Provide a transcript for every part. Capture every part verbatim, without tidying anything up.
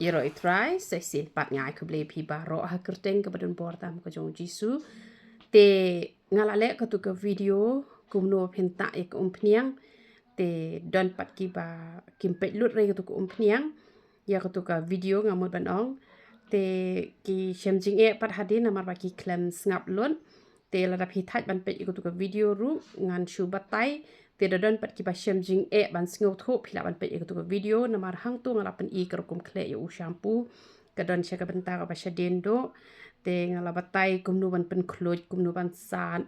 Ïaroh ïa u Trai, sa shisien pat nga ai khublei ïa phi baroh ha ka kyrteng kaba don bor tam ka jong u Jisu. Te nga la leh katu ka video kumno phin tah ïa ka umphniang. Te don pat kiba kim peit lut re ïa katu ka umphniang, ïa katu ka video nga mut ban ong. Te ki shem jingeh pat hadien namar ba ki khlem sngap lut. Te lada phi thait ban peit ïa katu ka video ruh ngan shu batai. Te da don pat kiba shem jingeh ban sngewthuh, phi lah ban peit ïa katu ka video namar hangto nga la pyni ka rukom khleh ïa u shampoo. Ka don sha ka bynta kaba shadien duh. Te nga la batai kumno ban pynkhluit, kumno ban sat.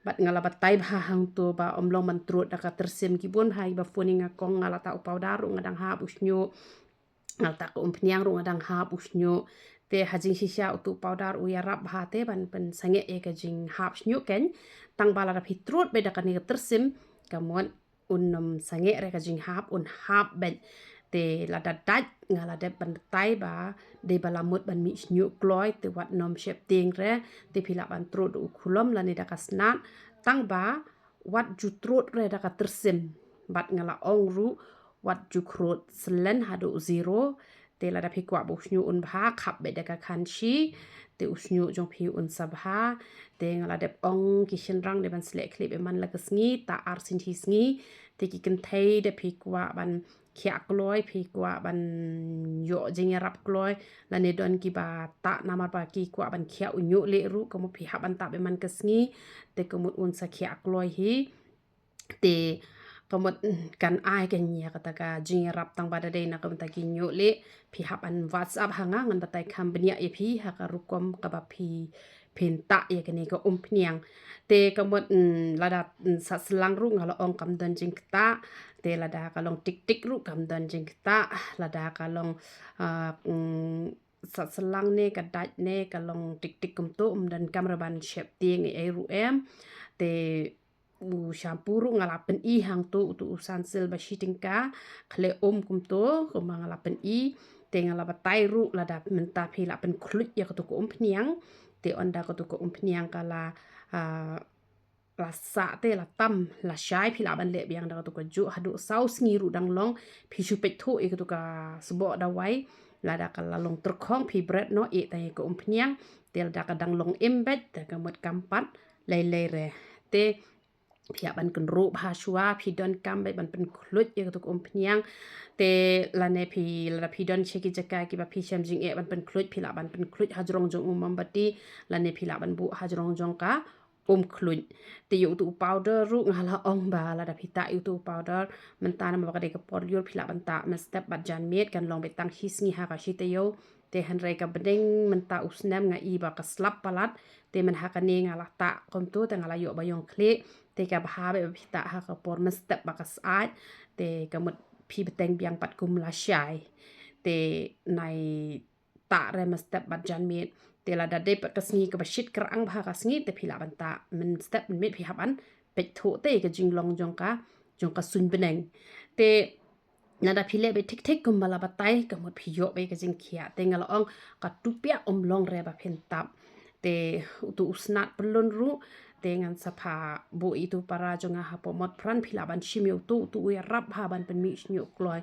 Bad nga la batai bha hangto ba ym long ban trud da ka tyrsim. Ki bun bha kiba phone ïa nga, kong, nga la tah u powder ruh nga dang hap u shñiuh, nga la tah ka umphniang ruh nga dang hap u shñiuh. Te ha jingshisha utu u powder u ïarap bha te ban pynsangeh ïa ka jinghap shñiuh, keiñ. Tang ba lada phi trud beit da kane ka tyrsim, ka mut un ym sangeh re ka jinghap, un hap beit. Te lada dait nga la dep ban batai ba dei ba la mut ban mih shñiuh kloi, te wat nym sheptieng re. Te phi lah ban trud da u khulom lane da ka snat, tang ba wat ju trud re da ka tyrsim. Bad nga la ong ruh wat ju khrud slen haduh zero. Te lada phi kwah ba u shñiuh un bha, khap beit da ka khanshi, te u shñiuh jong phi un sa bha. Te nga la dep ong ki shynrang dei ban sleh khlip ïa man la ka sngi, tah ar sien shi sngi. Te ki kynthei da phi kwah ban khiah kloi, phi kwah ban ïoh jingïarap kloi, lane don kiba tah namar ba ki kwah ban khiah u ñiuh lieh ruh, ka mut phi hap ban tah beit man ka sngi, te ka mut un sa khiah kloi hi. Te ka mut, mm, kan ai keiñ ïa kata ka jingïarap tang ba da dei na ka bynta ki ñiuh lieh, phi hap ban WhatsApp ha nga, ngan batai kham bniah ïa phi ha ka rukom kaba phi phin tah ïa kane ka umphniang. Te ka mut, mm, lada, mm, sat slang ruh nga la ong kam don jingktah. Te lada ka long tik tik ruh kam don jingktah. Lada ka long, ah, mm, sat slang ne ka dait ne ka long tik tik kumto, ym donkam re ban sheptieng ei ei ruh em. Te u shampoo ruh nga la pyni hangto, uto u Sunsilk ba shi tyngka, khleh um kumto, kumba nga la pyni. Te nga la batai ruh lada mynta phi lah pynkhluit ïa kato ka umphniang. Te ynda kato ka umphniang ka la, ah, la sah te la tam, la shai, phi lah ban leh biang da kato kajuh haduh saw sngi ruh dang long. Phi shu peit thuh ïa kato ka sboh dawai. Lada ka la long tyrkhong phi bret noh, ïeh tang ïa ka umphniang. Te lada ka dang long im beit, te ka mut kam pat lei lei re. Te phi hap ban kynruh bha shuwa, phi donkam beit ban pynkhluit ïa kato ka umphniang. Te lane phi, lada phi don sha ki jaka kiba phi shem jingeh ban pynkhluit, phi lah ban pynkhluit hajrong jong u mombati, lane phi lah ban buh hajrong jong ka umkhluit. Te ïa uto u powder ruh nga la ong ba lada phi tah ïa uto u powder mynta namar ba ka dei ka por lyiur, phi lah ban tah mynstep bad janmiet, kan long beit tang shi sngi ha ka shi taïew. Te hynrei ka bneng mynta u snem nga i ba ka slap palat. Te mynha kane nga la tah kumto, te nga la ïoh ba ïong khlieh. Te ka bha beit ba phi tah ha ka por mynstep bad ka syaid. Te ka mut phi bteng biang pat kum la shai. Te nai tah re mynstep bad janmiet. Te lada dei pat ka sngi kaba shit kyrang bha ka sngi, te phi lah ban tah mynstep mynmiet, phi hap ban peit thuh te ka jinglong jong ka, jong ka suiñ bneng. Te lada phi leh beit thik thik kumba la batai, ka mut phi ïoh beit ka jingkhiah. Te nga la ong ka tupiah um long re ba phin tap. Te uto u snat pyllun ruh, te ngan sa phah buh ïa uto u para jong nga hapoh Motphran, phi lah ban shim ïa uto, uto u ïarap bha ban pynmih shñiuh kloi.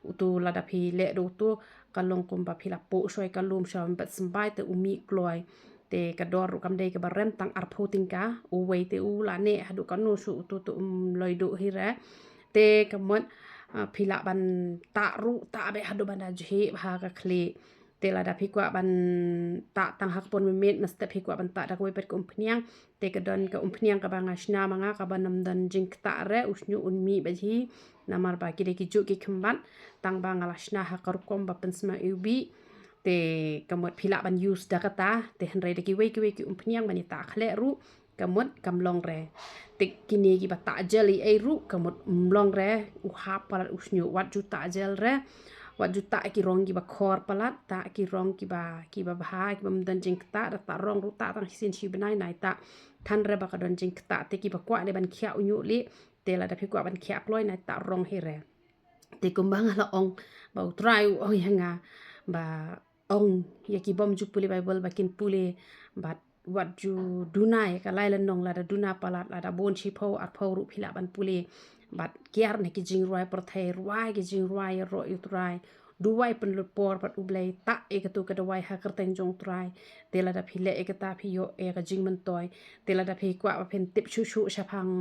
Uto lada phi leh da uto, ka long kumba phi la poh shoi ka lum sha ban peit symbai, te u mih kloi. Te ka dor ruh kam dei kaba rem, tang arphew tyngka. Uwei te u la neh haduh kano shuh, uto te um loi duh hi re. Te ka mut, ah, phi lah ban tah ruh, tah beit haduh ban da jhieh bha ka khlieh. Te lada phi kwah ban tah tang ha ka por mynmiet, mynstep phi kwah ban tah da kawei pat ka umphniang. Te ka don ka umphniang kaba nga shna ma nga, kaba ym don jingktah re, u shñiuh un mih beit hi. Namar ba ki dei kijuh ki khymbat, tang ba nga la shna ha ka rukom ba pynsma iwbih. Te ka mut phi lah ban use da kata, te hynrei da kiwei kiwei ki umphniang ban ïa tah khleh ruh, ka mut kam long re. Te kine kiba tah gel ei ei ruh, ka mut ym long re, u hap palat u shñiuh, wat ju tah gel re. Wat ju tah ki rong kiba khor palat, tah ki rong kiba, kiba bha, kiba ym don jingktah, da tah rong ruh tah tang shisien shi bnai nai tah. Than re ba ka don jingktah, te kiba kwah ne ban khiah u ñiuh lieh, te lada phi kwah ban khiah kloi nai tah rong hi re. Te kumba nga la ong ba u Trai u ong ïa nga ba ong ïa ki bym ju pule Baibl ba kin pule, bad wat ju duna ïa ka lai lynnong, lada duna palat, lada bun shiphew arphew ruh phi lah ban pule. Bad kiar na ki jingrwai pyrthei, rwai ki jingrwai ïaroh ïa u Trai. duwai pynlut por bad U Blei, tah ïa katu ka duwai ha kyrteng jong U Trai. Te lada phi leh ïa kata phi ïoh ïa ka jingmyntoi. Te lada phi kwah ba phin tip shuh shuh shaphang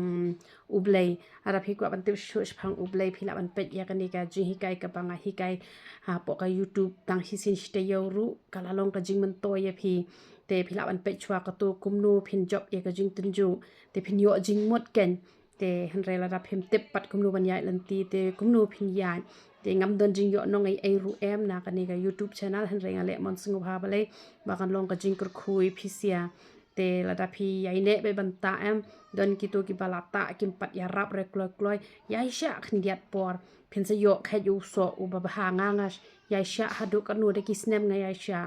U Blei, lada phi kwah ban tip shuh shuh shaphang U Blei, phi lah ban peit ïa kane ka jinghikai kaba nga hikai hapoh ka YouTube tang shisien shi taïew ruh, ka la long ka jingmyntoi ïa phi. Te phi lah ban peit shuwa katu kumno phin jop ïa ka jingtynjuh. Te phin ïoh jingmut kein. Te hynrei lada phim tip pat kumno ban ïaid lynti, te kumno phin ïaid. Te ngam don jingïoh nong ei ei ruh em na kane ka YouTube channel, hynrei nga leh mon sngewbha balei ba kan long ka jingkyrkhu ïa phi sha. Te lada phi ïaineh beit ban tah em, don kito kiba la tah kim pat ïarap re kloi kloi, ïaishah khyndiat por. Phin sa ïoh kheit u soh uba bha nga nga ïaishah haduh katno da ki snem nga ïaishah.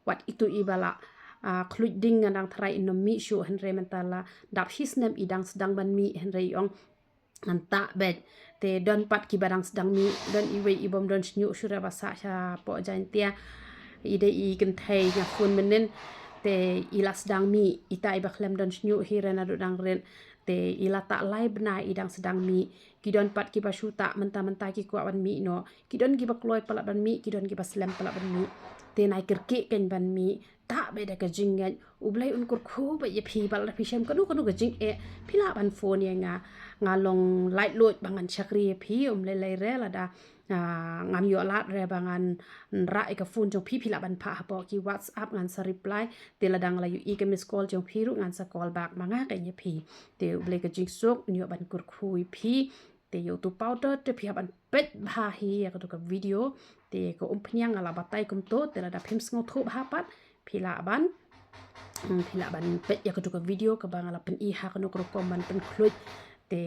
Wat itu iba la, ah, khluit ding nga dang tharai in ym mih shuh, hynrei mynta la dap shi snem i dang sdang ban mih, hynrei i ong ngan tah beit. Te don pat kiba dang sdang mih, don iwei i bym don shñiuh shuh re ba sah shapoh Jaintia. I dei i kynthei nga phone mynnin. Te i la sdang mih, ita iba khlem don shñiuh hi re naduh dang rit. Te i la tah lai bnai i dang sdang mih. Ki don pat kiba shu tah mynta mynta ki kwah ban mih noh. Ki don kiba kloi palat ban mih, ki don kiba slem palat ban mih. Te nai kyrkieh kein ban mih. Tah beit da ka jingngeit. U Blei un kyrkhu beit ïa phi, bad lada phi shem kano kano ka jingeh, phi lah ban phone ïa nga. Nga long laitluid ba ngan shakri ïa phi, ym lei lei re lada, ah, ngam ïoh lad re ba ngan rah ïa ka phone jong phi, phi lah ban phah hapoh ki WhatsApp ngan sa reply. Te lada nga la ïohi ka missed call jong phi ruh ngan sa call back ma nga kein ïa phi. Te U Blei ka jingsuk un ïoh ban kyrkhu ïa phi. Te ïa utu powder te phi hap ban peit bha hi ïa katu ka video. Te ka umphniang nga la batai kumto, te lada phim sngewthuh bha pat phi lah ban, hmm, phi lah ban peit ïa katu ka video kaba nga la pyni ha kano ka rukom ban pynkhluit. Te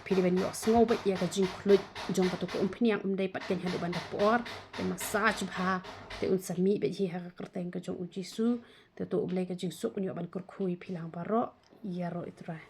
phi dei ban ïohsngew beit ïa ka jingkhluit jong katu ka umphniang, ym dei pat kein haduh ban da por. Te massage bha, te un sa mih beit hi ha ka kyrteng ka jong U Jisu. Te to U Blei ka jingsuk un ïoh ban kyrkhu ïa phi lang baroh. Ïaroh ïa U Trai.